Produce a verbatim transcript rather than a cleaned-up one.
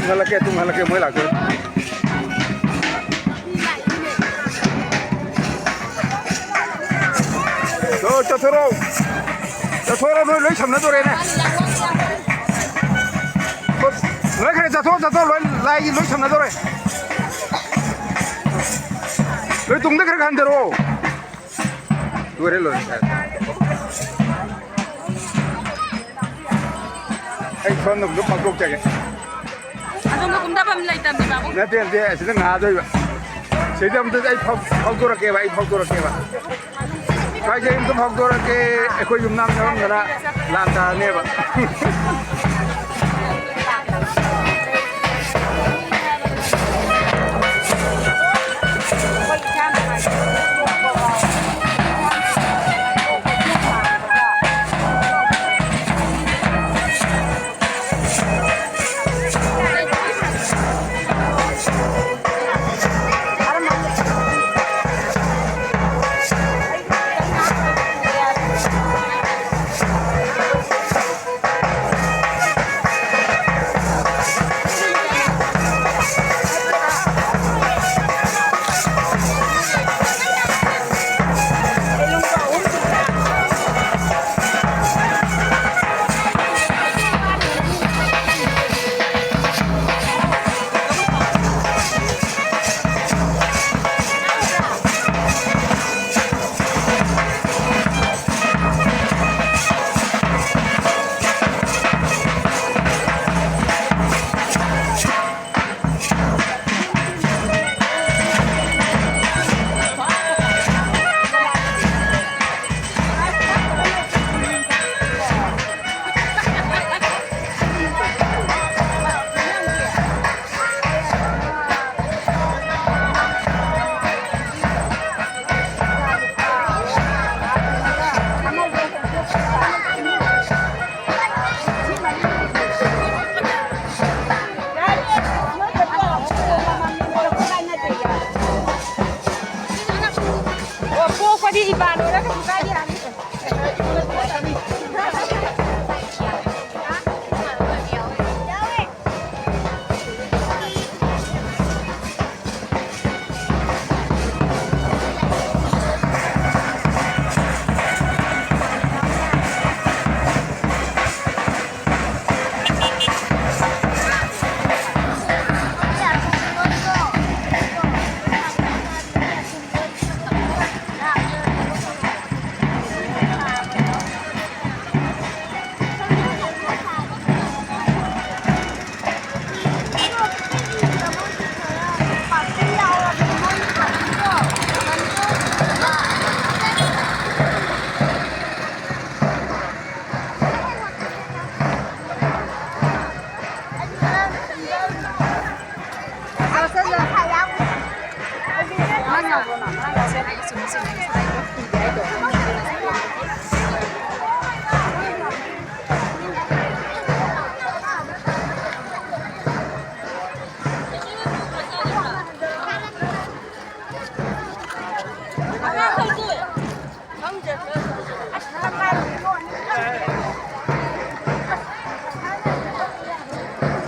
ꯍꯜꯂꯛꯀꯦ, ꯇꯨꯡ ꯍꯜꯂꯛꯀꯦ, ꯃꯣꯏ ꯂꯥꯛꯇꯣꯔꯦ꯫ ꯆꯣ, ꯆꯠꯊꯣꯔꯛꯑꯣ꯫ ꯆꯠꯊꯣꯔꯛꯑꯣ, ꯅꯣꯏ ꯂꯣꯏ ꯁꯝꯅꯗꯣꯔꯦꯅꯦ꯫ ꯂꯣꯏ ꯈꯔ ꯆꯠꯊꯣꯛꯑꯣ, ꯆꯠꯊꯣꯛꯑꯣ, ꯂꯣꯏ ꯂꯥꯏꯒꯤ ꯂꯣꯏ ꯁꯝꯅꯗꯣꯔꯦ꯫ ꯂꯣꯏ ꯇꯨꯡꯗ ꯈꯔ ꯈꯟꯊꯔꯛꯑꯣ꯫ ꯂꯣꯏꯔꯦ, ꯂꯣꯏꯔꯦ꯫ ꯑꯩ ꯁꯣꯝꯗ ꯑꯝꯇ ꯐꯥꯎꯗꯣꯛꯆꯒꯦ꯫ ꯑꯗꯣꯝꯗ ꯀꯨꯝꯊꯐꯝ ꯂꯩꯇꯕꯅꯦ, ꯕꯥꯕꯨ꯫ ꯅꯠꯇꯦ, ꯅꯠꯇꯦ, ꯑꯁꯤꯗ ꯉꯥꯗꯣꯏꯕ꯫ ꯁꯤꯗ ꯑꯝꯇ ꯑꯩ ꯐꯥꯎ-, ꯐꯥꯎꯗꯣꯔꯛꯀꯦꯕ, ꯑꯩ ꯐꯥꯎꯗꯣꯔꯛꯀꯦꯕ꯫ ꯁ꯭ꯋꯥꯏꯁꯦ ꯑꯝꯇ ꯐꯥꯎꯗꯣꯔꯛꯀꯦ꯫ ꯑꯩꯈꯣꯏ ꯌꯨꯝꯅꯥꯝ ꯌꯥꯎꯔꯝꯗꯅ ꯂꯥꯟ ꯇꯥꯔꯅꯦꯕ꯫ ꯑꯣ, ꯄꯣꯛꯄꯗꯤ ꯏꯕꯥꯟ ꯑꯣꯏꯔꯒ ꯀꯩꯁꯨ ꯀꯥꯏꯗꯦ ꯍꯥꯏꯕꯅꯤ꯫ ꯑꯉꯥꯡꯈꯩꯗꯤ ꯈꯪꯗꯦ, ꯈꯔ